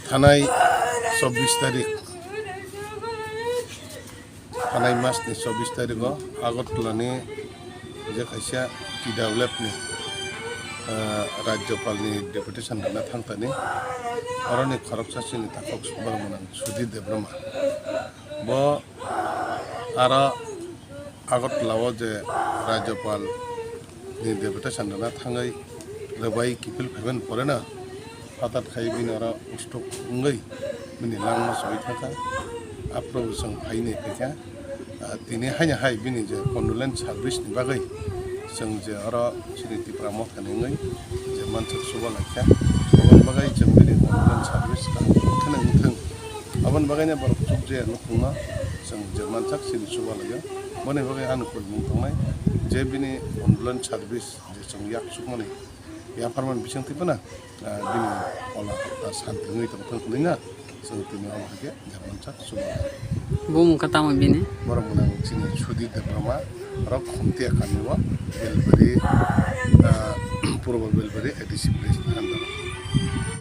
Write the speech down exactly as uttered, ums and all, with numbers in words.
Thanai chobbish tarik, thanai mas ni chobbish tarik o Agartala ni je kaisa T W F ni, ah, Rajyapal ni deputation rwna thangtani, oroni khoroksa chini takhuk borok mwnang Sudhir Debbarma. Bo aro Agartala o je Rajyapal ni deputation rwna thangwi rwbai kiphil phaiban poreno hothat khai bini oro stroke wngwi bini langma choi thangkha. Aphuru chwng phaini phaikha. Ah, tini haino hai bini je condolence service ni bagwi chwng je oro chini Tipra Motha ni wngwi je mansak chuba laikha, aboni bagwi chwng bini condolence service kaham kheno wngthwng. Aboni bagwino borok chukjaya nukhungno chwng je mansak chini chuba laio. Boni bagwi ani kurimung tongnai je bini condolence service je chwng yak chukmani yapharmani bisingtwi phano, ah, bini ola hapta santi wngwi tongthwng hwnwi no chwng tini omo hai khe je mansak chuba lai. Bumung khe tamo bini? Borok mwnang chini Sudhir Debbarma, borok Khumtiya kami o Belbari, ah, Purbo Belbari A D C village ni under o.